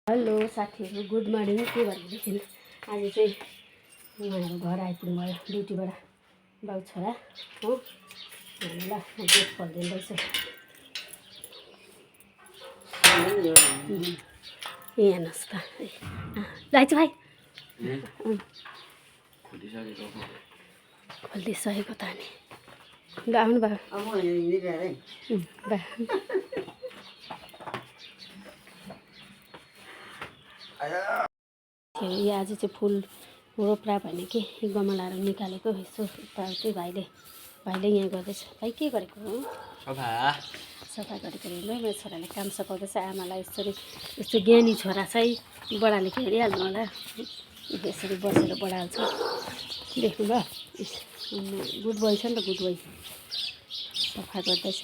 Hello साथीहरु, good morning. के भनेदेखि आज चाहिँ उहाँहरू घर आइपुग्नु भयो ड्युटीबाट, बाउ छोरा हो। हामीलाई गेट खोलिदिँदैछ। ए हेर्नुहोस् त, जाइछु भाइ। खोलिदिइसकेको त अनि ल आउनु भयो। यहाँ आज चाहिँ फुल रोप्रा भने कि गमलाहरू निकालेको यसो यताउति भाइले यहाँ गर्दैछ। भाइ के गरेको हो? सफा गरेको हेर्नु। मेरो छोराले काम सघाउँदैछ आमालाई। यस्तो ज्ञानी छोरा चाहिँ बडाले के हेरिहाल्नु होला, यसरी बसेर बडाल्छ। देख्नु भयो? गुड बोय छ नि त, गुड बोय सफा गर्दैछ।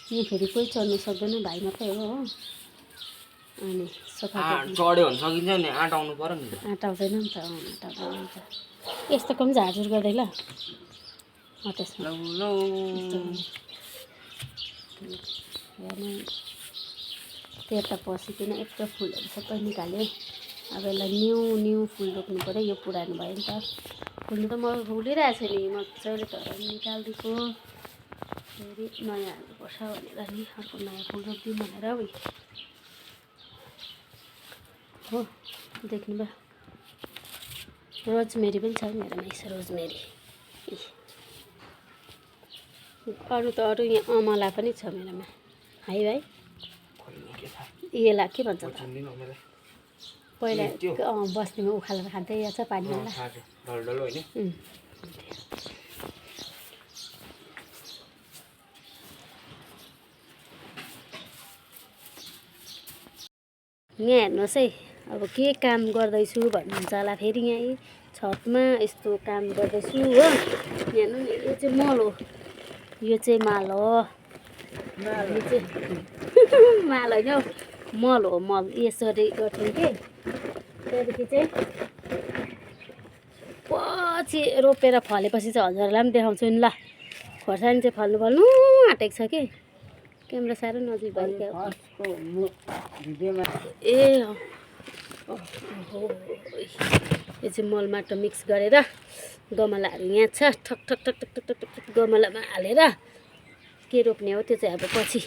यहाँ फेरि कोही चढ्नु सक्दैन, भाइ मात्रै हो। अनि सफा चढ्यो भने सकिन्छ नि, आँट आउनु पर्यो नि। आँट आउँदैन नि त, आँट आउँदैन नि त। यस्तो कम झारझुर गर्दै ल। त्यसमा त्यता पसिकन यत्रो फुलहरू सबै निकाल्यो। अब यसलाई न्यू फुल रोप्नु पऱ्यो। यो पुरानो भयो नि त। फुल्नु त म फुलिरहेको छु नि मजाले, तर निकालिदिएको फेरि नयाँ हाल्नुपर्छ भनेर नि, अर्को नयाँ फुल रोपिदिउँ भनेर हो। देख्नु भयो? रोजमेरी पनि छ मेरोमा, यसो रोजमेरी। अरू त अरू यहाँ अमला पनि छ मेरोमा। है भाइ, यसलाई के भन्छ त? पहिला बस्तीमा उखालेर खाँदै छ पानी हाल्दा। यहाँ हेर्नुहोस् है, अब के काम गर्दैछु भन्नुहुन्छ होला। फेरि यहाँ छतमा यस्तो काम गर्दैछु हो। हेर्नु नि, यो चाहिँ मल हो, यो चाहिँ माल हो। यो चाहिँ माल होइन हौ, मल हो, मल। यसरी गर्थ्यौँ कि त्यहाँदेखि चाहिँ पछि रोपेर फलेपछि चाहिँ हजुरहरूलाई पनि देखाउँछु नि ल। खोर्सानी चाहिँ फल्नु आँटेको छ कि क्यामेरा साह्रो नजिक भयो। ए यो चाहिँ मल माटो मिक्स गरेर गमलाहरू यहाँ छ, ठक ठक ठक ठक ठक ठक गमलामा हालेर के रोप्ने हो त्यो चाहिँ अब पछि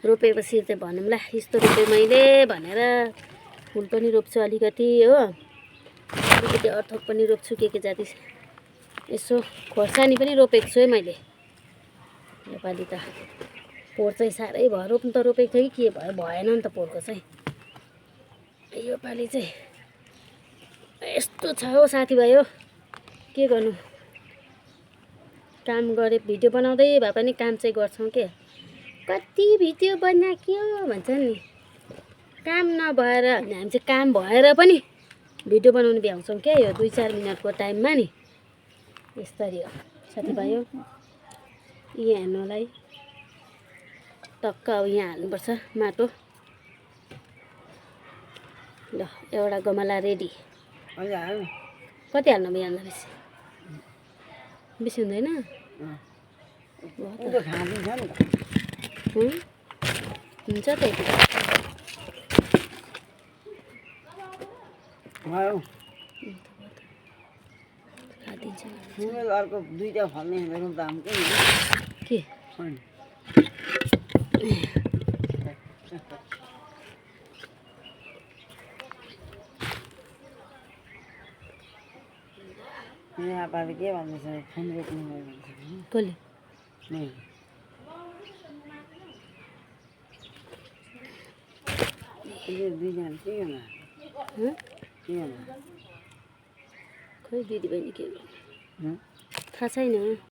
रोपेपछि चाहिँ भनौँला। यस्तो रोपेँ मैले भनेर। फुल पनि रोप्छु अलिकति हो, अलिकति अर्थक पनि रोप्छु, के जाति यसो खोर्सानी पनि रोपेको छु है मैले। योपालि त पोहोर चाहिँ साह्रै भयो, रोप्नु त रोपेको थियो कि के भयो, भएन नि त पोहोरको चाहिँ। योपालि चाहिँ यस्तो छ हो साथीभाइ हो, के गर्नु। काम गरे भिडियो बनाउँदै भए पनि काम चाहिँ गर्छौँ के। कति भिडियो बनाक्यो भन्छ नि, काम नभएर हामी चाहिँ काम भएर पनि भिडियो बनाउनु भ्याउँछौँ क्या। यो 2-4 मिनटको टाइममा नि यस्तरी हो साथीभाइ हो। यहाँ हेर्नुलाई टक्क अब यहाँ हाल्नुपर्छ माटो। ल एउटा गमला रेडी। कति हाल्नु भयो अन्त? बेसी हुँदैन? हुन्छ त यति अर्को दुईटा फल्ने दाम के यहाँ पाले के भन्दैछ? फुल रोप्नु कसले? दुईजना के गर्नु? खोइ दिदी बहिनी के गर्नु थाहा छैन।